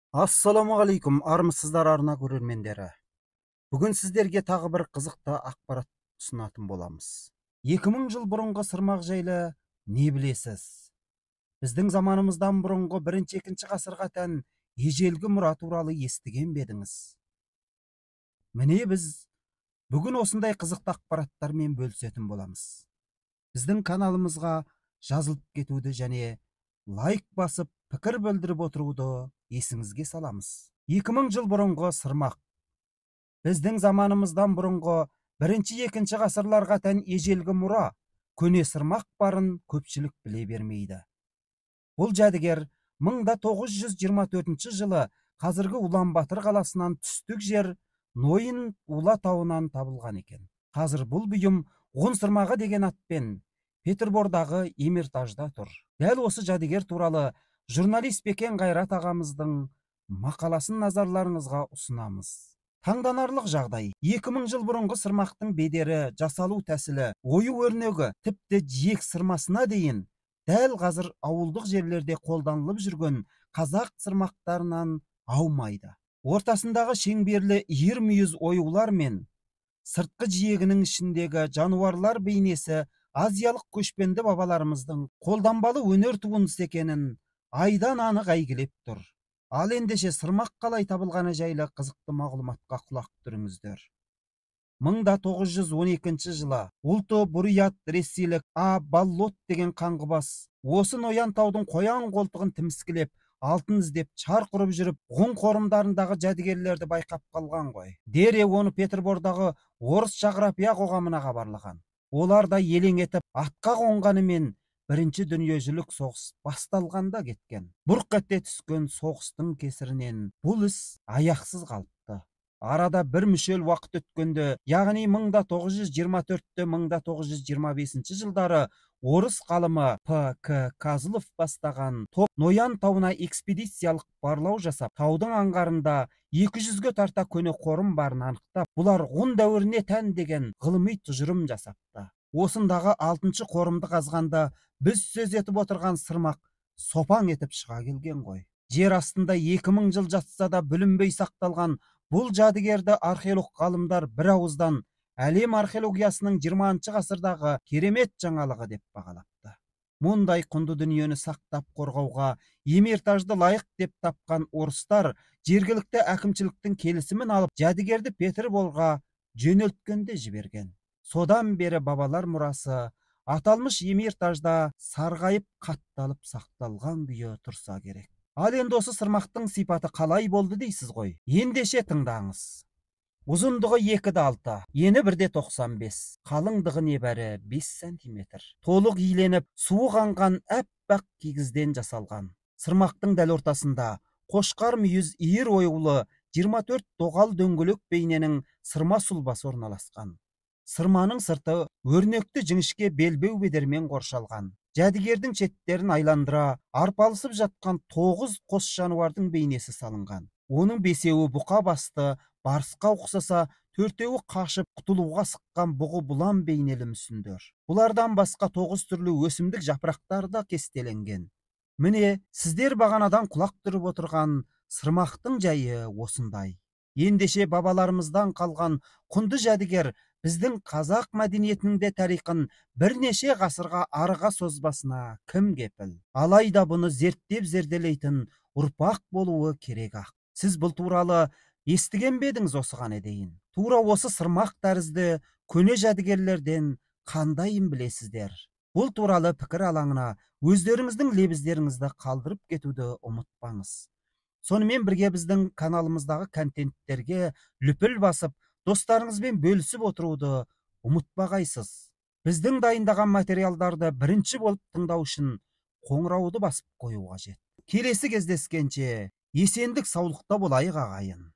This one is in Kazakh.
Ассалаумағалейкум, армысыздар, арна көрермендері. Бүгін сіздерге тағы бір қызықты ақпарат ұсынатын боламыз. 2000 жыл бұрынғы сырмақ жайлы не білесіз? Біздің заманымыздан бұрынғы 1-2 ғасырға тән ежелгі мұра туралы естіген бе едіңіз? Міне, біз бүгін осындай қызықты ақпараттармен бөлісетін боламыз. Біздің каналымызға жазылып кетуді және лайк басып, пікір білдіріп отыруды есіңізге саламыз. 2000 жыл бұрынғы сырмақ. Біздің заманымыздан бұрынғы 1-2 ғасырларға тән ежелгі мұра, көне сырмақ барын көпшілік біле бермейді. Бұл жәдігер 1924 жылы қазіргі Улан-Батыр қаласынан түстік жер Нойын Ула тауынан табылған екен. Қазір бұл бұйым Ғұн сырмағы деген атпен Петербордағы Эмиртажда тұр. Дәл осы жәдігер туралы журналист Бекен Қайрат ағамыздың мақаласын назарларыңызға ұсынамыз. Таңданарлық жағдай, 2000 жыл бұрынғы сырмақтың бедері, жасалу тәсілі, ою өрнегі, тіпті жиек сырмасына дейін дәл қазір ауылдық жерлерде қолданылып жүрген қазақ сырмақтарынан аумайды. Ортасындағы шеңберлі иір мүйіз оюлар мен сыртқы жиегінің ішіндегі жануарлар бейнесі азиялық көшпенді бабаларымыздың қолданбалы өнер туындысы екенін айдан анық әйгілеп тұр. Ал ендеше сырмақ қалай табылғаны жайлы қызықты мағлұматқа құлақ түріңіздер. 1912 жылы ұлты бурят ресейлік А. Баллот деген қаңғыбас осы Ноян таудың қоян қолтығын тіміскілеп, алтын іздеп шарқ ұрып жүріп, ғұн қорымдарындағы жәдігерлерді байқап қалған ғой. Дереу оны Петербордағы орыс жағрапия қоғамына хабарлаған. Олар да елең етіп атқа қонғанымен бірінші дүниежүзілік соғыс басталғанда кеткен. Бұрқ ете түскен соғыстың кесірінен бұл іс аяқсыз қалыпты. Арада бір мүшел уақыт өткенде, яғни 1924-1925 жылдары орыс ғалымы П. К. Козлов бастаған топ Ноян тауына экспедициялық барлау жасап, таудың аңғарында 200-ге тарта көне қорым барын анықтап, бұлар ғұн дәуіріне тән деген ғылыми тұжырым жасапты. Осындағы 6-шы қорымды қазғанда біз сөз етіп отырған сырмақ сопаң етіп шыға келген ғой. Жер астында 2000 жыл жатса да бүлінбей сақталған бұл жәдігерді археолог ғалымдар бір ауыздан әлем археологиясының 20 ғасырдағы керемет жаңалығы деп бағалапты. Мұндай құнды дүниені сақтап қорғауға Эмиртажды лайық деп тапқан орыстар жергілікті әкімшіліктің келісімін алып, жәдігерді Петерборға жөнелткенде жіберген. Содан бері бабалар мұрасы аталмыш Эмиртажда сарғайып қатталып сақталған күйі тұрса керек. Ал енді осы сырмақтың сипаты қалай болды дейсіз ғой. Ендеше тыңдаңыз. Ұзындығы 2,6, ені 1,95, қалыңдығы небәрі 5 сантиметр. Толық иленіп, суы қанған әппақ кигізден жасалған. Сырмақтың дәл ортасында қошқар мүйіз иір оюлы 24 доғал дөңгелек бейненің сырма сұлбасы орналасқан. Сырманың сырты өрнекті жіңішке белбеу бедермен қоршалған. Жәдігердің шеттерін айландыра арпалысып жатқан 9 қос жануардың бейнесі салынған. Оның 5-еуі бұқа басты барысқа ұқсаса, 4-еуі қашып құтылуға сыққан бұғы бұлан бейнелі мүсіндер. Бұлардан басқа 9 түрлі өсімдік жапырақтары да кестеленген. Міне, сіздер бағанадан құлақ түріп отырған сырмақтың жайы осындай. Ендеше бабаларымыздан қалған құнды жәдігер біздің қазақ мәдениетінің де тарихын бірнеше ғасырға арыға созбасына кім кепіл? Алайда бұны зерттеп зерделейтін ұрпақ болуы керек ақ. Сіз бұл туралы естіген бе едіңіз осыған дейін? Тура осы сырмақ тәрізді көне жәдігерлерден қандайын білесіздер? Бұл туралы пікір алаңына өздеріңіздің лебіздеріңізді қалдырып кетуді ұмытпаңыз. Сонымен бірге біздің каналымыздағы контенттерге лүпіл басып, достарыңызбен бөлісіп отыруды ұмытпағайсыз. Біздің дайындаған материалдарды бірінші болып тыңдау үшін қоңырауды басып қою қажет. Келесі кездескенше есендік саулықта болайық, ағайын.